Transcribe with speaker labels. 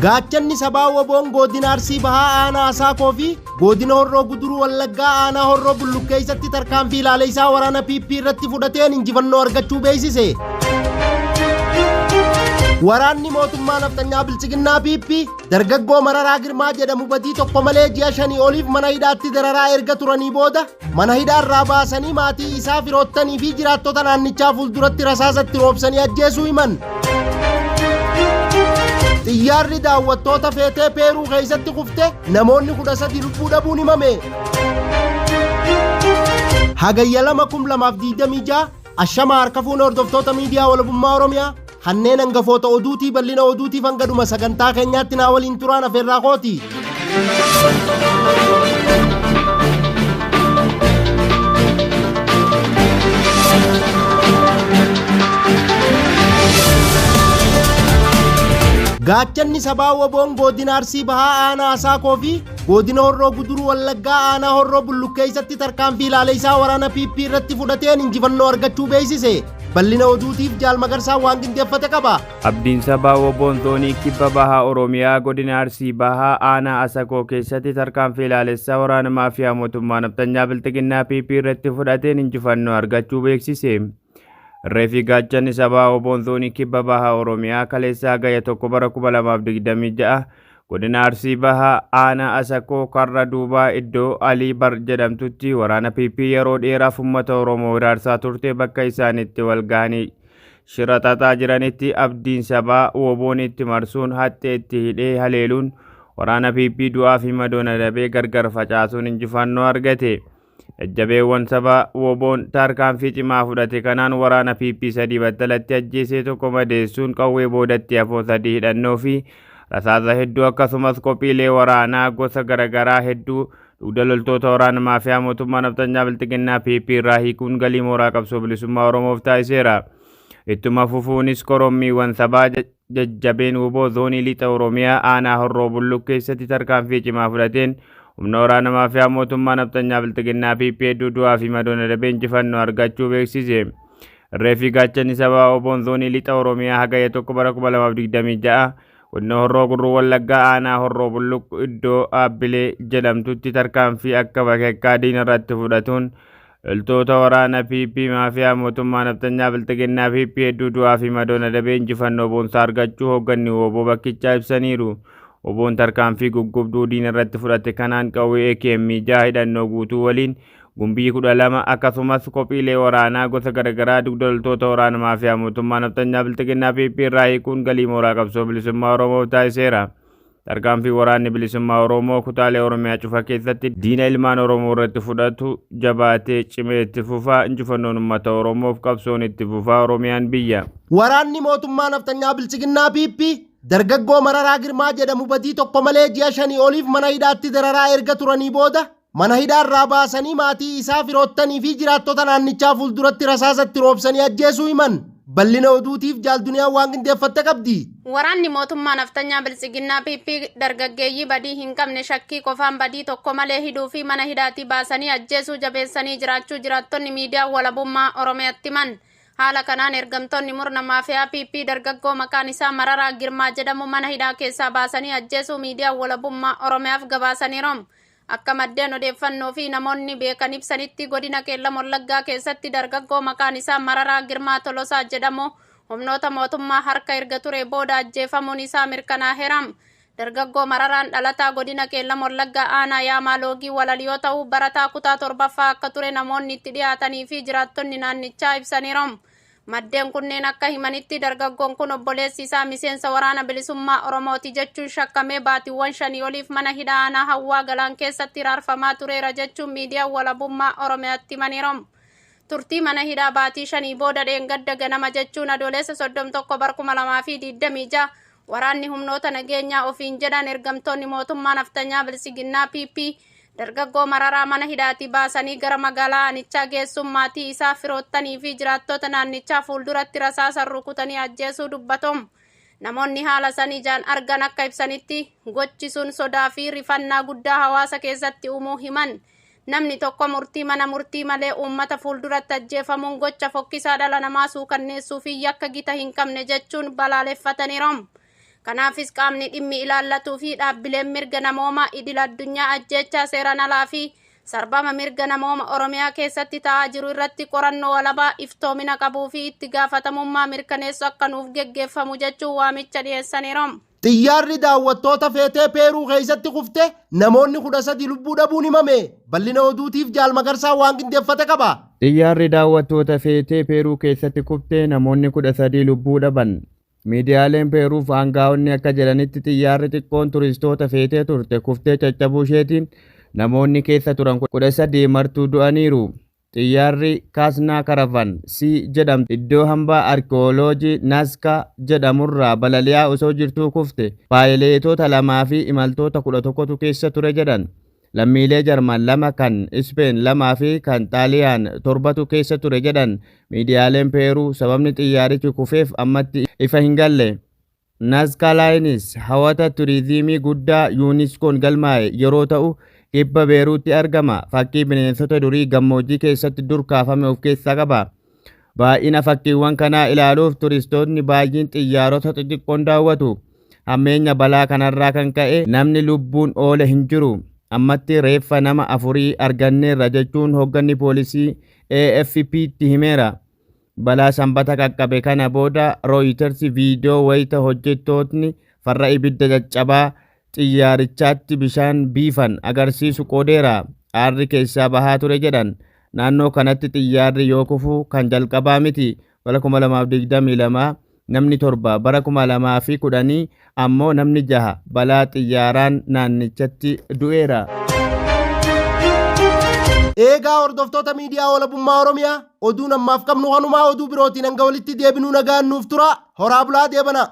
Speaker 1: Gaachanni sabaa Woboon godina Arsii Bahaa aanaa Asaakoo fi godina Horroo Guduruu Wallaggaa aanaa Horroo Bulluq keessatti tarkaanfii ilaaleessaa waraana PP irratti fudhateen injifannoo argachuu beeksise. Waraanni mootummaa nafxanyaa Bilchiginnaa PP dargaggoo Mararaa Girmaa jedhamu badii tokko malee ji'a 5 oliif mana hidhaatti dararaa erga turanii booda mana hidhaarraa baasanii maatii isaa firoottanii fi jiraattota naannichaa fuulduratti rasaasatti roobsanii ajjeesuu himan. Xiyyaarri daawwattoota feetee Peeruu keessatti kufte namoonni 13 lubbuu dhabuun himame. Hagayya 2,2026 ashama harka fuune hordoftoota miidiyaa walabummaa Oromiyaa kanneen hangafoota oduutii bal'ina oduutiif hanga dhuma sagantaa keenyaatti naa waliin turaan afeerraa kooti. Gaachanni sabaa Woboon godina Arsii Bahaa aanaa Asaakoo fi godina Horroo Guduruu Wallaggaa aanaa Horroo Bulluq keessatti tarkaanfii ilaaleessaa waraana PP irratti fudhateen injifannoo argachuu beeksise. Bal'ina oduutiif Jaal Magarsaan waan qindeeffate qaba.
Speaker 2: Abdiin sabaa Woboon zoonii kibba bahaa Oromiyaa godina Arsii Bahaa aanaa Asakoo keessatti tarkaanfii ilaalessaa waraana maafiyaa mootummaa nafxanyaa Bilxiginnaa PP irratti fudhateen injifannoo argachuu beeksise. Irree fi gaachanni sabaa Woboon zoonii kibba bahaa Oromiyaa kaleessa hagaya 1 bara 2026 godina Arsii Bahaa aanaa Asakoo karra duubaa iddoo Alii Bar jedhamtutti waraana PP yeroo dheeraaf uummata Oromoo hiraarsaa turte bakka isaan itti wal gahanii shira xaxaa jiranitti abdiin sabaa Woboon itti marsuun haxxee itti hidhee haleeluun waraana PP du'aa fi madoon adabee gargar facaasuun injifannoo argate. Jajjabeewwan sabaa Woboon tarkaanfii cimaa fudhate kanaan waraana PP 3 battalatti ajjeesee tokko madeessuun qawwee boodatti hafoo 3 hidhannoo fi rasaasa hedduu akkasumas qophiilee waraanaa gosa garaagaraa hedduu dugda loltoota waraana maafiyaa mootummaa nafxanyaa Bilxiginnaa PP irraa hiikuun galii mooraa qabsoo bilisummaa Oromoof taasiseera. Ittuma fufuunis korommiiwwan sabaa jajjabeen wbo zoonii lixa Oromiyaa aanaa Horroo Bulluq keessatti tarkaanfii cimaa fudhateen humna waraana maafiyaa mootummaa nafxanyaa Bilxiginnaa PP hedduu du'aa fi madoon adabee injifannoo argachuu beeksise. Irree fi gaachanni sabaa Woboon zoonii lixa Oromiyaa hagayya 1 bara 2026 godina Horroo Gurruu Wallaggaa aanaa Horroo Bulluq iddoo Aabbilee jedhamtutti tarkaanfii akka bakakkaa diina irratti fudhatuun loltoota waraana PP maafiyaa mootummaa nafxanyaa Bilxiginnaa PP hedduu du'aa fi madoon adabee injifannoo boonsaa argachuu hoogganni WBO bakkichaa ibsaniiru. WBOn tarkaanfii guggubduu diina irratti fudhate kanaan qawwee AKM 6 hidhannoo guutuu waliin gumbii 12 akkasumas kophiilee waraanaa gosa garaagaraa dugda loltoota waraana maafiyaa mootummaa nafxanyaa Bilxiginnaa PP irraa hiikuun galii mooraa qabsoo bilisummaa Oromoof taasiseera. Tarkaanfii waraanni bilisummaa Oromoo kutaalee Oromiyaa cufa keessatti diina ilmaan Oromoo irratti fudhatu jabaatee cimee itti fufa. Injifannoon uummata Oromoof qabsoon itti fufa. Oromiyaan biyya.
Speaker 1: Waraanni mootummaa nafxanyaa Bilxiginnaa PP dargaggoo Mararaa Girmaa jedhamu badii tokko malee ji'a 5 oliif mana hidhaatti dararaa erga turanii booda mana hidhaarraa baasanii maatii isaa firoottanii fi jiraattota naannichaa fuulduratti rasaasatti roobsanii ajjeesuu himan. Bal'ina oduutiif Jaal Duniyaan waan qindeeffatte qabdi.
Speaker 3: Waraanni mootummaa nafxanyaa Bilxiginnaa PP dargaggeeyyii badii hin qabne shakkii qofaan badii tokko malee hidhuu fi mana hidhaatii baasanii ajjeesuu jabeessanii jiraachuu jiraattonni miidiyaa walabummaa Oromiyaatti himan. Haala kanaan ergamtoonni murna maafiyaa PP dargaggoo maqaan isaa Mararaa Girmaa jedhamu mana hidhaa keessaa baasanii ajjeesuu miidiyaa walabummaa Oromiyaaf gabaasaniiru. Akka maddeen odeeffannoo fi namoonni beekan ibsanitti godina Qeellam Wallaggaa keessatti dargaggoo maqaan isaa Mararaa Girmaa Tolosaa jedhamu humnoota mootummaa harka erga ture booda ajjeefamuun isaa mirkanaaheera. Dargaggoo Mararaan dhalataa godina Qeellam Wallaggaa aanaa Yaamaa Loogii Walal yoo ta'u barataa kutaa 7ffaa akka ture namoonni itti dhiyaatanii fi jiraattonni naannichaa ibsaniiru. Maddeen kunneen akka himanitti dargaggoon kun obboleessi isaa miseensa waraana bilisummaa Oromooti jechuun shakkamee baatiiwwan 5 oliif mana hidhaa aanaa Hawwaa Galaan keessatti hiraarfamaa tureera jechuun miidiyaan walabummaa Oromiyaatti himaniiru. Turtii mana hidhaa baatii 5 booda dheengadda ganama jechuun adoolessa 31 bara 2026 waraanni humnoota nageenyaa ofiin jedhan ergamtoonni mootummaa nafxanyaa Bilxiginnaa PP dargaggoo Mararaa mana hidhaatii baasanii gara magaalaa aanichaa geessuun maatii isaa firoottanii fi jiraattota naannichaa fuulduratti rasaasan rukutanii ajjeesuu dubbatu. Namoonni haala san ijaan argan akka ibsanitti gochi sun sodaa fi rifannaa guddaa hawaasa keessatti uumuu himan. Namni tokko murtii mana murtii malee uummata fuulduratti ajjeefamuun gocha fokkisaa dhala namaa suukanneessuu fi yakka gita hin qabne jechuun balaaleffataniiru. Kanaafis qaamni dhimmi ilaallatuu fi dhaabbileen mirga namoomaa idil addunyaa ajjeechaa seeraan alaa fi sarbama mirga namooma Oromiyaa keessatti ta'aa jiru irratti qorannoo walabaa iftoomina qabuu fi itti gaafatamummaa mirkaneessu akka nuuf geggeeffamu jechuun waamicha dhiyeessaniiru.
Speaker 1: Xiyyaarri daawwattoota feetee Peeruu keessatti kufte namoonni 13 lubbuu dhabuun himame. Bal'ina oduutiif Jaal Magarsaa waan qindeeffate qaba.
Speaker 2: Xiyyaarri daawwattoota feetee Peeruu keessatti kuftee namoonni 13 lubbuu dhaban. Miidiyaaleen Peeruuf aangaa'onni akka jedhanitti xiyyaarri xiqqoon turistoota feetee turte kuftee caccabuu isheetiin namoonni keessa turan 13 martuu du'aniiru. Xiyyaarri Kaasnaa Karavan C jedhamtu iddoo hambaa arki'ooloojii Nazca jedhamurraa balali'aa osoo jirtuu kufte. Paayileetota lamaa fi imaltoota 11tu keessa ture jedhan. Lammiilee Jarman lama, kan Ispeen lamaa fi kan Xaaliyaan torbatu keessa ture jedhan miidiyaaleen Peeruu. Sababni xiyyaarichi kufeef ammatti ifa hin galle. Nazca Lines hawwata turizimii guddaa UNESCO'n galmaa'e yeroo ta'u kibba Peeruutti argama. Fakkii bineensota durii gammoojjii keessatti dur kaafame of keessaa qaba. Baay'ina fakkiiwwan kanaa ilaaluuf turistoonni baay'een xiyyaarota xixiqqoon daawwatu. Hammeenya balaa kanarraa kan ka'e namni lubbuun oole hin jiru. Ammatti reeffa nama afurii arganneerra jechuun hoogganni poolisii AFP'tti himeera. Balaa Sanbata qaqqabe kana booda Reuters viidiyoo wayita hojjettootni farra ibidda caccabaa xiyyaarichaatti bishaan biifan agarsiisu qoodeera. Aarri keessaa bahaa ture jedhan. Naannoo kanatti xiyyaarri yoo kufu kan jalqabaa miti. Bara 2022 namni torba, bara 2010 ammoo namni jaha balaa xiyyaaraan naannichatti du'eera.
Speaker 1: Eegaa hordoftoota miidiyaa Walabummaa Oromiyaa, oduun ammaaf qabnu kanumaa. Oduu birootiin hanga walitti deebinuu nagaan nuuf tura. Horaa bulaa, deebana.